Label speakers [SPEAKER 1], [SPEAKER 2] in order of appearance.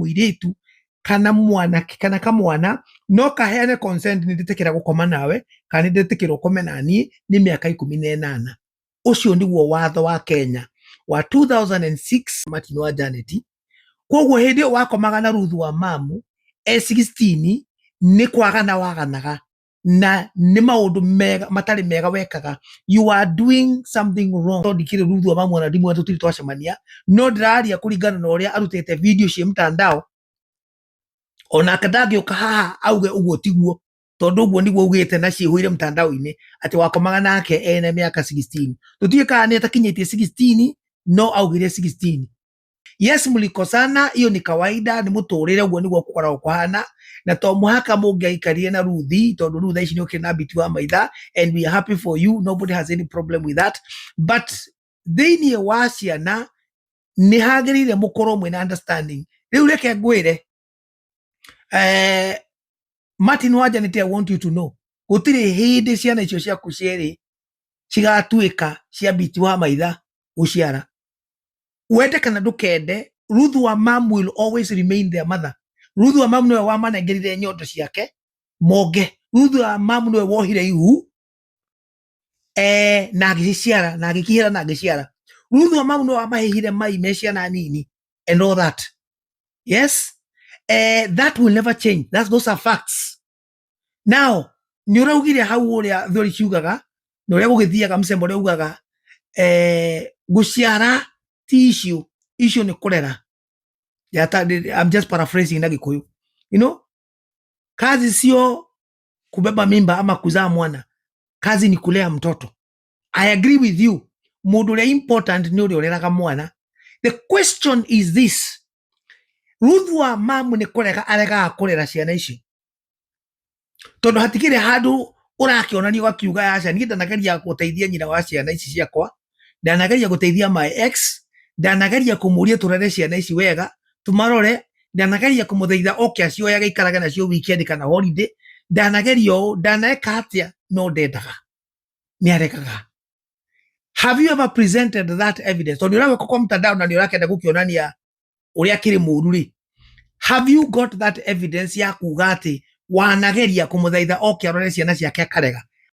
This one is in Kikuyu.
[SPEAKER 1] Mũirĩtu kana mwanake kana kamwana no kaheane consent, nĩ ndĩtĩkĩra gũkoma nawe kana nĩ ndĩtĩkĩra ũkome na niĩ, nĩ mĩaka 18. Ũcio nĩguo watho wa Kenya wa 2006. Martin wa Janet, koguo hĩndĩ ĩyo wakomaga na Ruth wa mamu e 16, nĩ kwagana waganaga na nĩ maũndũ mega matarĩ mega wekaga. You are doing something wrong. Tondũ ndikĩrĩ Ruth wa mamu ona ndimwe, tũtirĩ twacemania, no ndĩraria kũringana na ũrĩa arutĩte video ciĩ mtandao. Onake ndangĩũka haha auge ũguo tiguo, tondũ ũguo nĩguo augĩte na ciĩhũire mtandao-inĩ atĩ wakomaga nake ena mĩaka 16. Tũtiũĩ kana nĩ atakinyĩtie 16, no augire 16. Yes, mlikosana, hiyo ni kawaida, nĩ mũtũrĩre, ũguo nĩguo gũkoragwo kũhana, na to mũhaka mũngĩaikarire na Ruthi, tondũ rĩu thaa ici nĩ ũkĩrĩ na Biti wa Maitha, and we are happy for you. Nobody has any problem with that, but thĩinĩ wa ciana nĩ hagĩrĩire mũkorwo mwĩna understanding. Rĩu reke ngwĩre, Martin wa Janet, I want you to know gũtirĩ hĩndĩ ciana icio ciaku cierĩ cigatuĩka cia Biti wa Maitha gũciara. Wende kana ndũkende, Ruth wa mam will always remain their mother. Ruth wa mam nĩwe wamanengerire nyondo ciake monge. Ruth wa mam nĩwe wohire ihu na agĩciara na agĩkihĩra na agĩciara. Ruth wa mam nĩwe wamahĩhire mai me ciana nini and all that. Yes, that will never change. Those are facts. Now nĩ ũraugire hau ũrĩa thori ciugaga na ũrĩa gũgĩthiaga mcembo ũrĩa ugaga, gũciara ti issue, issue nĩ kũrera. I'm just paraphrasing na Gĩkũyũ. Kazi sio kubeba mimba ama kuzaa mwana, kazi ni kulea mtoto. I agree with you. Mũndũ ũrĩa important nĩ ũrĩa ũreraga mwana. The question is this: Ruth wa mamu nĩ kũrega aregaga kũrera ciana ici, tondũ hatikĩrĩ handũ ũrakĩonania ũgakiuga, aca, niĩ ndanageria gũteithia nyina wa ciana ici ciakwa, ndanageria gũteithia my ex, ndanageria kũmũria tũrere ciana ici wega, tũmarore, ndanageria kũmũthaitha oke acioyage aikarage nacio weekend kana holiday, ndanageria ũũ, ndaneka atĩa, no ndendaga, nĩ aregaga. Have you ever presented that evidence? Tondũ ũragwĩka kwa mtandao na nĩ ũrakenda gũkĩonania ũrĩa kĩrĩ mũru rĩ, have you got that evidence ya kuga atĩ wanageria kũmũthaitha oke arore ciana ciake akarega?